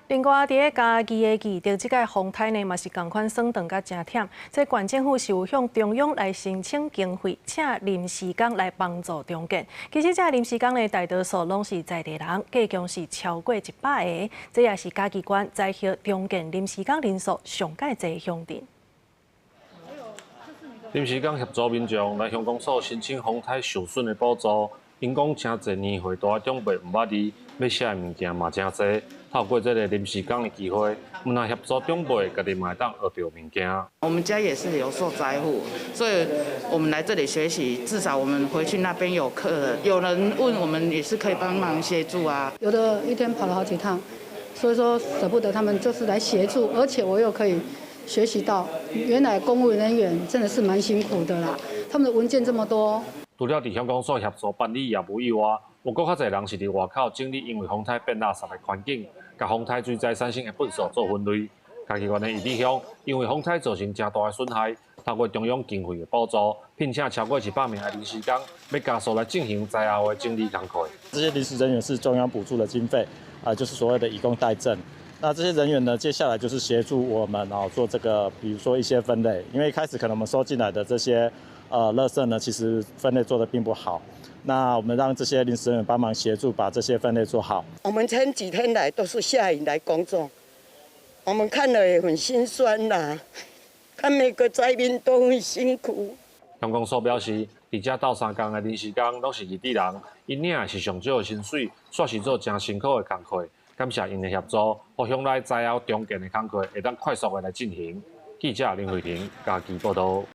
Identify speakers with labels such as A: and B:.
A: 另外，佇咧嘉義的義德，這擺風颱呢嘛是仝款算長甲誠忝。這縣政府是有向中央來申請經費，請臨時工來幫助重建。其實，這臨時工呢，大多數攏是在地人，計共是超過100個。這也是嘉義縣災後重建臨時工人數上蓋濟鄉鎮。
B: 臨時工協助民眾來鄉公所申請風颱受損的補助，𪜶講誠濟年歲大的長輩毋捌字，欲寫的物件嘛誠濟。透過這个臨時工的機會，毋但協助長輩家己嘛會當學著物件。
C: 我們家也是有受災戶，所以我們來這裡學習，至少我們回去那邊有客人，有人問我們也是可以幫忙協助啊。
D: 有的一天跑了好幾趟，所以說捨不得他們，就是來協助，而且我又可以學習到，原來公務人員真的是蠻辛苦的啦，他們的文件這麼多。
B: 除了佇鄉公所協助辦理業務以外，有閣較濟人是佇外口整理因為風颱變垃圾的環境，共風颱水災產生的糞埽做分類。嘉義縣的義里鄉因為風颱造成誠大的損害，透過中央經費的補助，聘請超過100名的臨時工，欲加速來進行災後的整理工課。
E: 這些臨時人員是中央補助的經費，啊，就是所謂的以工代賑。那這些人員呢，接下來就是協助我們啊做這個，比如說一些分類，因為一開始可能我們收進來的這些垃圾呢，其實分類做得並不好。那我們讓這些臨時人員幫忙協助，把這些分類做好。
F: 我們前幾天來都是下雨來工作，我們看了也很心酸啦，看每個災民都很辛苦。
B: 鄉公所表示，佇遮鬥相共的臨時工攏是義地人，𪜶領的是上少的薪水，煞是做誠辛苦的工課。感謝𪜶的協助，予鄉內災後重建的工課會當快速的來進行。記者林慧婷嘉義報導。